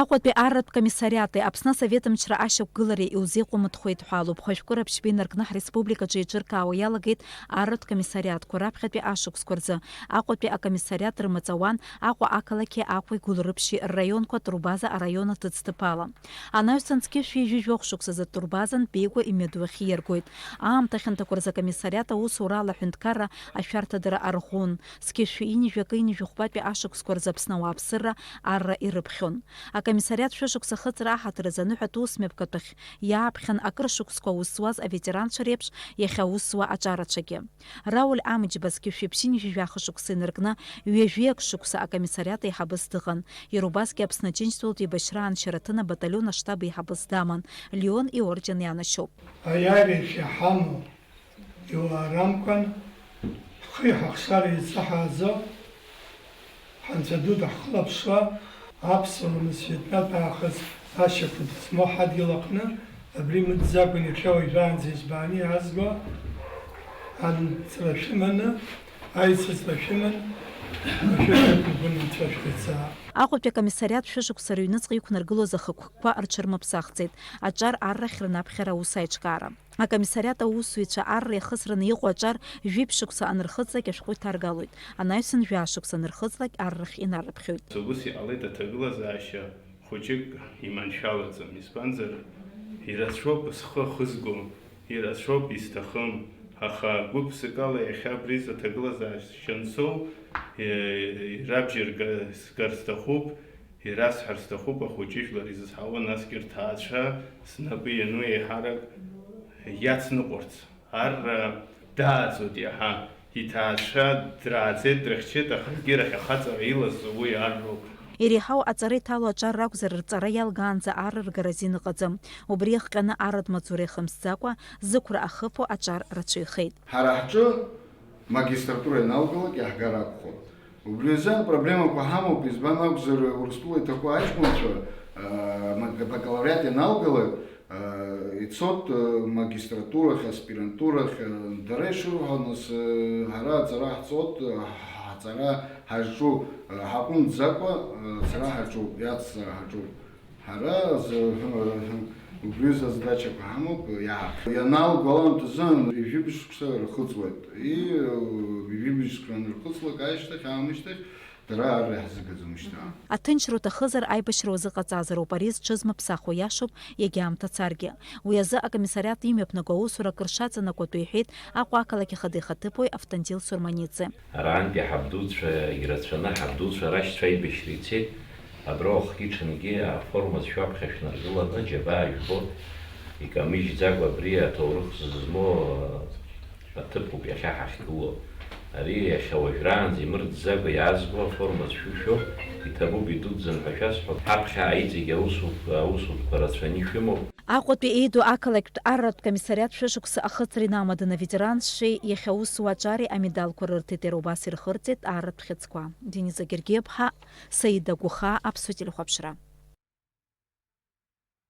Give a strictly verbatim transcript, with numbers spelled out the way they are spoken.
Аҟәатәи арратә комиссариати Аԥсны Асовет мчра ашьақәгылареи иузеиҟәымыҭхоит ҳәа алоуп хәажәкыра ԥшьба инаркны ҳреспубликаҿы еиҿыркаауа иалагеит арратә комиссариатқәа раԥхьатәи ашықәсқәа рзы. Аҟәатәи акомиссариат рмаҵ ауан Аҟәа ақалақьи Аҟәеи Гәылрыԥшьи рраионқәа турбаза араион аҭыӡҭыԥ ала. Анаҩсан зқьышәи жәижәохә шықәсазы турбазан Беигәа имҩаду ахь ииаргоит. Аамҭа хьанҭақәа рзы акомиссариат аусурала аҳәынҭқарра ашәарҭадара арӷәӷәон. Зқьышәи ҩынҩажәи акы ҩынҩажәи хәбатәи ашықәсқәа рзы Аԥсны ауааԥсыра арра ирыԥхьон. Акомиссариат шәышықәса ахыҵра аҳаҭыр азы аныҳәатә ус мҩаԥгатәахь иааԥхьан акыр шықәсқәа аус зуаз аветеранцәа реиԥш иахьа аус зуа аҿарацәагьы. Рауль Амыџьба зқьышәи ԥшьынҩажәи жәаха шықәса инаркны ҩажәи акы шықәса акомиссариат аиҳабыс дыҟан. Иара убасгьы Аԥсны Аџьынџьтәылатәи еибашьраан шьараҭын абаталион аштаб аиҳабыс даман, Леон Иорден ианашьоуп. Аиааира иахьа ҳамоу иуаарамкәан, ҳхи ҳахшареи еицаҳааӡо, ҳанцәа ду даҳхылаԥшуа, аԥсуа ламыс жәытәнатә аахыс ашьақәыргәыҵ змоу ҳадгьыл аҟны, абри мыӡӡакәан иахьа уажәраанӡа избааны иаазго анҵра шәыманы, аицыҵра шәыман, машәыршәақәа ргәы нынцәа шәхиҵаа. Аҟәатәи акомиссариат шәышықәса рыҩныҵҟа иқәнаргылоз ахықәкқәа рҽырмыԥсахӡеит, аҿар аррахь рнаԥхьара аус аиҿкаара. Акомиссариат аусзуҩцәа арра иахысраны иҟоу аҿар жәиԥшь шықәса анырхыҵлак ашәҟәы иҭаргалоит, анаҩсан жәаа шықәса анырхыҵлак аррахь инарыԥхьоит. Ус иҟалеит аҭагылазаашьа хәыҷык иманшәалаӡам, избанзар, ирацәоуп схы ахызго, ирацәоуп исҭахым, аха гәык-ԥсыкала иахьа абри изы аҭагылазаашьа ансоу, е, ирабжьырга-, сгар сҭахуп, ирасҳәар сҭахуп, ахәыҷы жәлар изызҳауа, насгьы рҭаацәа снапы иану еиҳарак иацныҟәарц. Арра дааӡоит иаҳа. Иҭаацәа драаӡеит, дрыхьчеит, аха егьирахь ахаҵара илазҵо уи арроуп. Иреиҳау аҵара иҭало аҿар ракәзар, рҵара иалгаанӡа ар ргара азин ыҟаӡам. Убри иахҟьаны арратә маҵзура иахымсӡакәа, зықәра ахыԥо аҿар рацәаҩхеит. Ҳара ҳҿы магистратура ианалгалак иаҳгар акәхоит. Убри азы апроблемақәа ҳамоуп, избан акәзар, Урыстәыла иҭаку аҷкәынцәа, аа, ма-, бакалавриат ианалгалак, аа, ицоит, аа, магистратурахь, аспирантурахь, аа, дара ишырҳәо, нас, аа, ҳара аҵара ҳҵоит, аа, ҳҵара ҳазҿу, аа, ҳаҟәымҵӡакәа, аа, ацара ҳаҿуп, иацҵара ҳаҿуп. Ҳара зы-, убри рзы азадачақәа ҳамоуп, иаҳ-, ианалго аамҭазы ҩажәи бжь шықәса рхыҵуеит. И, ҩажәи бжь шықәса анырхыҵлак ашьҭахь, аамышьҭахь, дара арра иаҳзыгаӡом шьҭа. Аҭынчра уҭахызар, аибашьра уазыҟаҵазароуп, ари зҽызмыԥсахуа иашоуп, иагьа аамҭа царгьы. Уи азы акомиссариат имҩаԥнаго аусура акыр шаҵанакуатәу иҳәеит Аҟәа ақалақь ахада ихаҭыԥуаҩ Автандил Сурманиӡе. Арантәи ҳабдуцәа ирацәаны, ҳабдуцәа рашьцәа аибашьра ицеит, абра уахгьы-ҽынгьы аформа зшәо аԥхьа шәнаргыланы, џьабаа жәбо, икамыжьӡакәа абри аҭоурых зызмоу аҭыԥуп иахьа ҳахьгылоу. Ари иахьа уажәраанӡа имырӡӡакәа иаазго аформа зшәышәо, иҭабуп, идуӡӡан ҳәа шәасҳәап. Ҳаԥхьа иҵегь аусутә-, аусутәқәа рацәаны ишәымоуп. Аҟәатәи еиду ақалақьтә арратә комиссариат шәышықәса ахыҵра инамаданы аветеранцәеи иахьа аус зуа аҿари амедалқәа рырҭеит, иара убас ирхырҵеит арратә хьыӡқәа. Дениза Гергиаԥҳа, Саида Гәыхаа, Аԥсуа телехәаԥшра.